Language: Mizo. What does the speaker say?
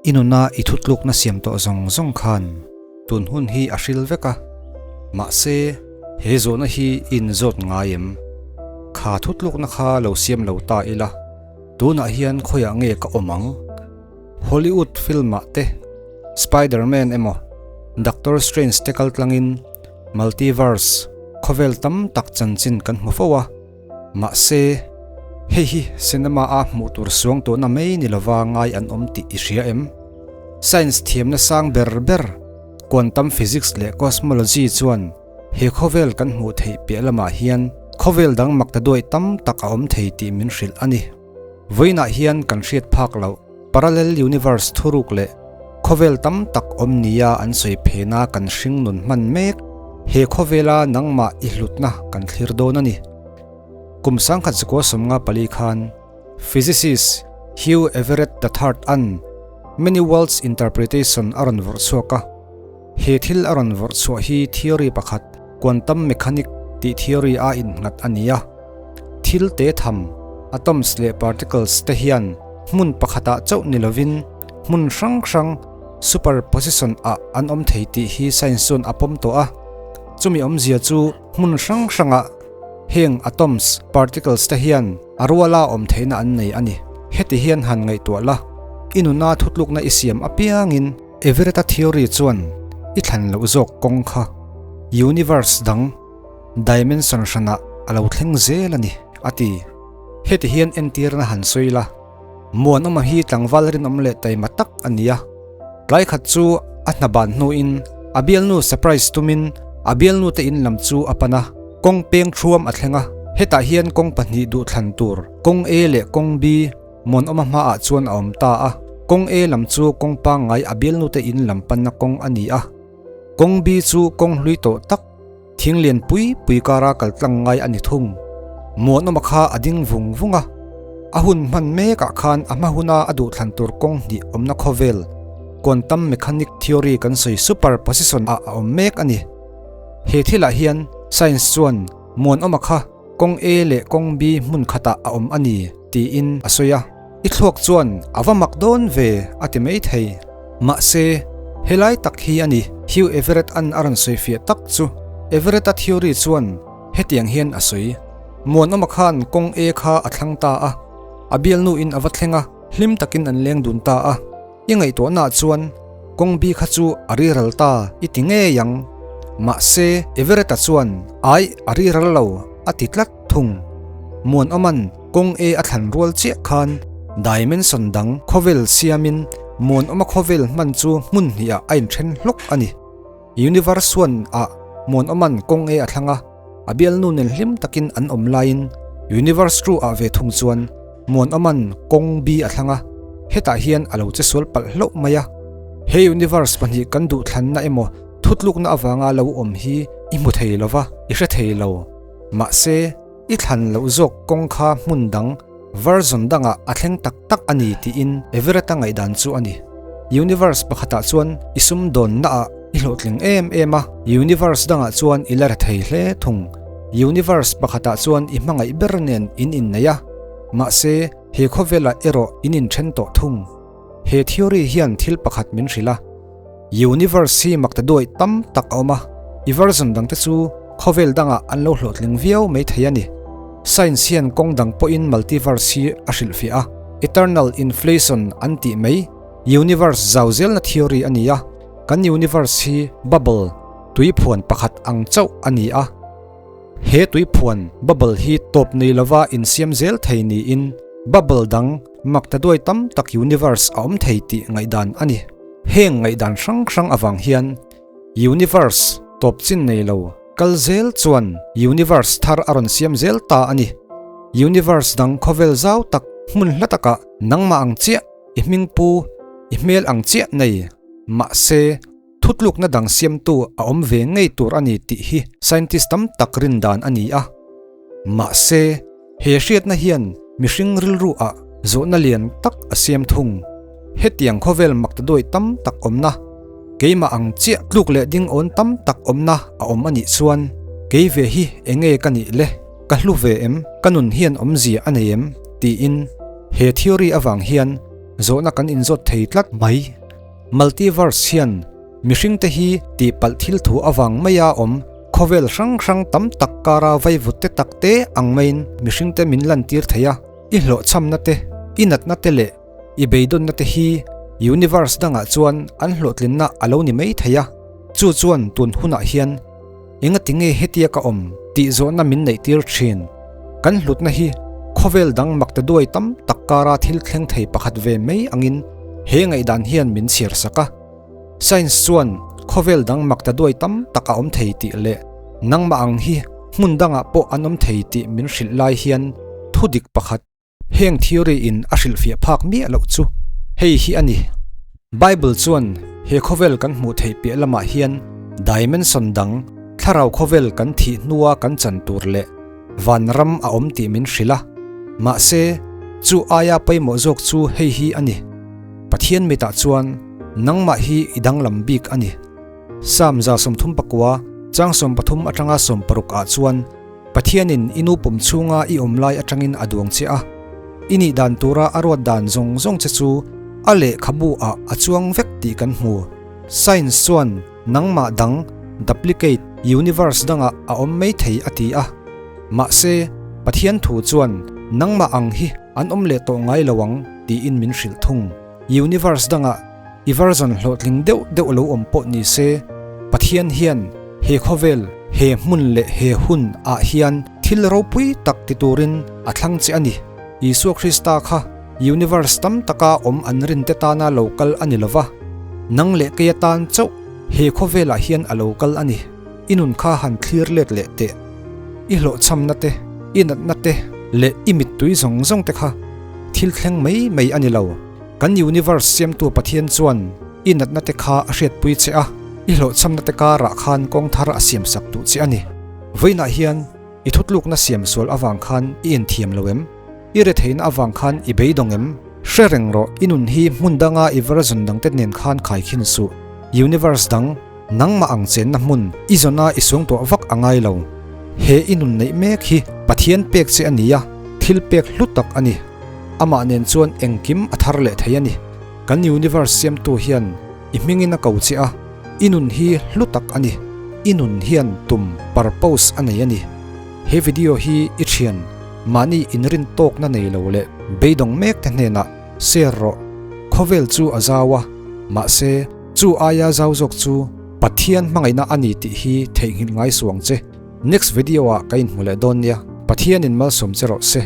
I nuna i thutlukna siam tawh zawng zawng khan tun hun hi a hril vek a, mahse he zawhna hi i inzawt ngai em? Kha thutlukna kha lo siam lo ta ila, tunah hian khawiah nge ka awm ang? Hollywood film-ah te Spider-Man emaw Doctor Strange te kaltlangin multiverse khawvel tam tak chanchin kan hmu fo a, mahse hei hi cinema-a hmuh tur suang tawhna mai ni lova ngai an awm tih i hria em? Science thiamna sang ber ber quantum physics leh cosmology chuan he khawvel kan hmuh theih piah lamah hian khawvel dang makta duai tam tak a awm thei tih min hrilh a ni. Vawiinah hian kan hriat phak loh parallel universe thuruk leh khawvel tam tak awm nia an sawi phena kan hring nun hman mek. He khawvela nangmah i hlutna kan thlir dawn a ni. Kum 1954 khan physicist Hugh Everett the Third an Many Worlds Interpretation a rawn vawrh chhuak a. He thil a rawn vawrh chhuah hi theory pakhat, quantum mechanic tih theory a innghat a ni a. Thil te tham, atoms leh particles te hian hmun pakhatah chauh ni lovin hmun hrang hrang, superposition, ah an awm thei tih hi science chuan a pawm tawh a. Chumi awmzia chu hmun hrang hrangah heng atoms, particles te hian a ruala awm theihna an nei a ni. Heti hian han ngaihtuah la, i nuna thutlukna i siam apiangin, Everett-a theory chuan i thlan loh zawk kawng kha universe dang dimension hranah a lo thleng zel a ni, a ti. Heti hian entirna han sawi la, Muanawma hi tlangval rinawm leh taima tak a ni a. Tlai khat chu a hna ban hnuin a bialnu surprise tumin a bialnu te in lam chu a pan a, kawng peng thuam a thleng a. Hetah hian kawng pahnih duh thlan tur, kawng A leh kawng B, Muanawma hmaah chuan a awm ta a, kawng A lam chu kawng pangngai a bialnute in lam panna kawng a ni a, kawng B chu kawng hlui tawh tak, thing lian pui pui kara kal tlang ngai a ni thung. Muanawma kha a ding vung vung a, a hun hman mekah khan a hma huna a duhthlan tur kawng hnih awmna khawvel, quantum mechanic theory kan sawi superposition ah a awm mek a ni. He thilah hian science chuan Muanawma kha Kawng A leh kawng B hmun khatah a awm a ni, tiin a sawi a. I thluak chuan a va mak dawn ve a ti mai thei. Mahse, helai tak hi a ni, Hugh Everett-a'n a rawn sawi fiah tak chu. Everett-a theory chuan hetiang hian a sawi, Muanawma khan kawng A kha a thlang ta a, a bialnuin a va thleng a, hlim takin an leng dun ta a. I ngaihtuahnaah chuan kawng bi kha chu a riral ta i ti ngei ang. Mahse, Everett-a chuan Aih, a riral lo a ti tlat thung. Muanawma'n kawng E a thlan rual chiah khan dimension dang khawvel siamin Muanawma khawvel hman chu hmun hnihah a inthen hlawk a ni. Universe one ah Muanawma'n kawng E a thlang a, a bialnu nen hlim takin an awm laiin Universe 2 ah ve thung chuan Muanawma'n kawng B a thlang a, hetah hian a lo che sual palh hlauh mai a. He universe pahnih kan duhthlanna emaw thutlukna avanga lo awm hi i hmu thei lo va, i hre thei lo. Mahse, i thlan loh zawk kawng kha hmun dang, version dangah a thleng tak tak a ni tiin Everett-a ngaihdan chu a ni. Universe pakhatah chuan i sumdawnnaah i hlawhtling em em a, universe dangah chuan i la rethei hle thung. Universe pakhatah chuan i hmangaih ber nen in innei a, mahse he khawvelah erawh in inthen tawh thung. He theory hian thil pakhat min hrilh a, Universe hi makta duai tam tak a awm a, i version dangte chu khawvel dangah an lo hlawhtling viau mai thei a ni. Science hian kawng dang pawhin multiverse hi a hrilhfiah a, eternal inflation an tih mai, universe zau zelna theory a ni a, kan universe hi bubble, tuiphuan pakhat ang chauh a ni a. He tuiphuan, bubble, hi tawp nei lova insiam zel thei niin bubble dang makta duai tam tak universe a awm thei tih ngaihdan a ni. Heng ngaihdan hrang hrang avang hian universe tawp chin nei lo kal zel chuan universe thar a rawn siam zel ta a ni. Universe dang khawvel zau tak hmun hla takah nangmah ang chiah, i hmingpu, i hmel ang chiah nei mahse, Thutlukna dang siamtu a awm ve ngei tur a ni tih hi scientist tam tak rin dan a ni a. Mahse, he hriatna hian mihring rilru ah zawhna lian tak a siam thung. Hetiang khawvel maktaduai tam tak awmna, keimah ang chiah tluk leh ding awn tam tak awmna a awm a nih chuan kei ve hi enge ka nih le, ka hlu ve em, ka nun hian awmzia a nei em? tiin he theory avang hian. Zawhna kan inzawt thei tlat mai. Multiverse hian mihringte hi tihpalh thil thu avang maia awm khawvel hrang hrang tam tak kara vaivut te tak te ang maiin mihringte min lantir thei a, i hlawhchhamna te, i natna te leh i beidawnna te hi universe dangah chuan an hlawhtlinna a lo ni mai thei a, chu chuan tun hunah hian Engati nge hetia ka awm tih zawhna min neihtir thin? Kan hlutna hi khawvel dang makte duai tam tak kara thil thleng thei pakhat ve mai angin he ngaihdan hian min chhiar sak a. Science chuan khawvel dang makte duai tam tak a awm thei tih leh nangmah ang hi hmun dangah pawh an awm thei tih min hrilh lai hian thudik pakhat Heng theory in a hrilhfiah phak miah loh chu hei hi a ni. Bible chuan he khawvel kan hmuh theih piah lamah hian dimension dang, thlarau khawvel kan thih hnua kan chan tur leh vanram a awm tih min hrilh a. Mahse, chu aia pawimawh zawk chu hei hi a ni. Pathian mitah chuan nangmah hi i danglam bik a ni. Psalm 34, chang 13 atanga 16 ah chuan, Pathianin i nu pum chhunga i awm lai atangin a duang che a, i nih dan tura a ruat dan zawng zawng che chu a lehkhabu ah a chuang vek tih kan hmu. Science chuan nangmah dang, duplicate, universe dangah a awm mai thei a ti a. Mahse, Pathian thu chuan nangmah ang hi an awm leh tawh ngai lo ang tiin min hrilh thung. Universe dangah i version hlawhtling deuh deuh lo awm pawh ni se, Pathian hian he khawvel, he hmun leh he hun ah hian thil ropui tak ti turin a thlang che a ni. Isua Krista kha universe tam taka awm an rin te tana lo kal a ni lova, nang leh kei atan chauh he khawvelah hian a lo kal a ni. I nun kha han thlir let leh teh. I hlawhchhamna te, i natna te leh i mittui zawng zawng te kha thil thleng mai mai a ni lo. Kan universe siamtu Pathian chuan i natna te kha a hriatpui che a, i hlawhchhamna te karah khan kawng thar a siamsak duh che a ni. Vawiinah hian i thutlukna siam sual avang khan i inthiam lo em? I retheihna avang khan i beidawng em? Hre reng rawh, i nun hi hmun danga i version dangte nen khan khaikhin suh. Universe dang, nangmah ang chenna hmun i zawna i suangtuah vak a ngai lo. He i nun neih mek hi Pathian pek che a ni a, thil pek hlu tak a ni. Amah nen chuan engkim a thar leh thei a ni. Kan universe siamtu hian i hmingin a ko che a, i nun hi hlu tak a ni. I nun hian tum, purpose, a nei a ni. He video hi i thian, mahni inrin tawkna nei lo leh beidawng mek te hnenah share rawh. Khawvel chu a zau a, mahse chu aia zau zawk chu Pathian hmangaihna a ni tih hi theihnghilh ngai suang che. Next video ah ka inhmu leh dawn nia. Pathianin malsawm che rawh se.